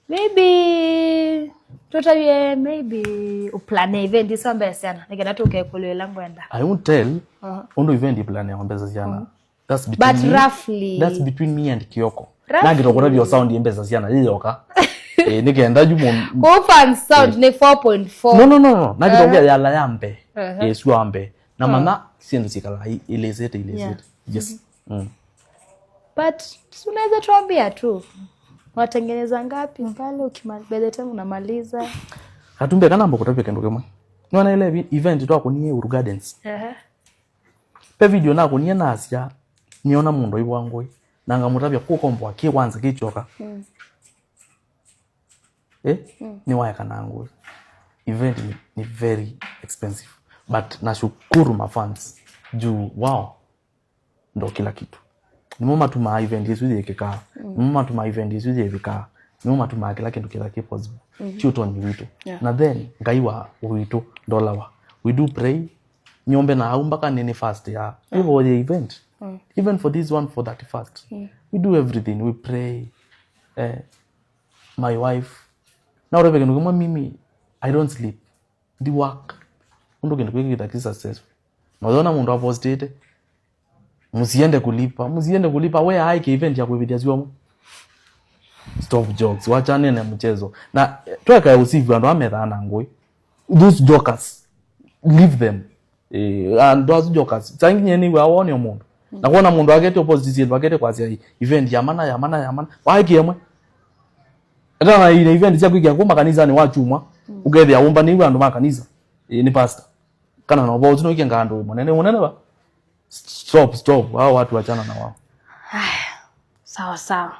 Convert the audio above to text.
Maybe tutaye, maybe uplane event isombe sana nikenda tukekulwela ngwenda. I won't tell undu event plan ya mbesa ciana. That's between But me, roughly. That's between me and Kioko. Roughly. Nangitokora vyo sound yembesa ciana yiyoka nikenda jumo. Kufan sound ni 4.4. No, nangitokea yala yambe yesu ambe na mana sindu sikala ilezete ilezete. Yes. But si unaweza tuambia tu watengeneza ngapi pale by the time unamaliza? Katumbe kanamba kutapia kendo kemwe niwana ile event twakunie Uru Gardens. Pe video nakunie nasya niona mundu iwangui nangamutavya kukombwa ki kwanza kichoka niwaeka nangui. Event ni very expensive, but nashukuru mafans juu wao ndo kila kitu. Nimo matuma event yesu yekeka, nimo matuma event yesu yevika, nimo matuma kila kindu kila ki possible ti utonyi witu. Na then ngai wa witu ndolawa, we do pray nyombe na au mpaka nini fast ya hivyo the event, even for this one, for that fast we do everything, we pray. My wife na urebe kindu kimwe, mimi I don't sleep, ndi work undu kindu kwiki kita ki successful. Naona mundu apostite, "Musiende kulipa, musiende kulipa." We haike event ya kuividia ziwamo. Stop jokes, wachane na mchezo na tweka usivu andu amethana ngui. Those jokers, leave them. And those jokers sanginye ni wawone mundu na kuona mundu agete opposite agete kwasia event ya mana ya mana ya mana waiki yamwe ata na ile event cia kwikia kuma kanisa ni wachumwa ukethia umba ni andu ma kanisa ni pastor kana no bo zino ikenga andu munene munene ba. Stop, stop, hao watu wachana na wao. Sawa sawa.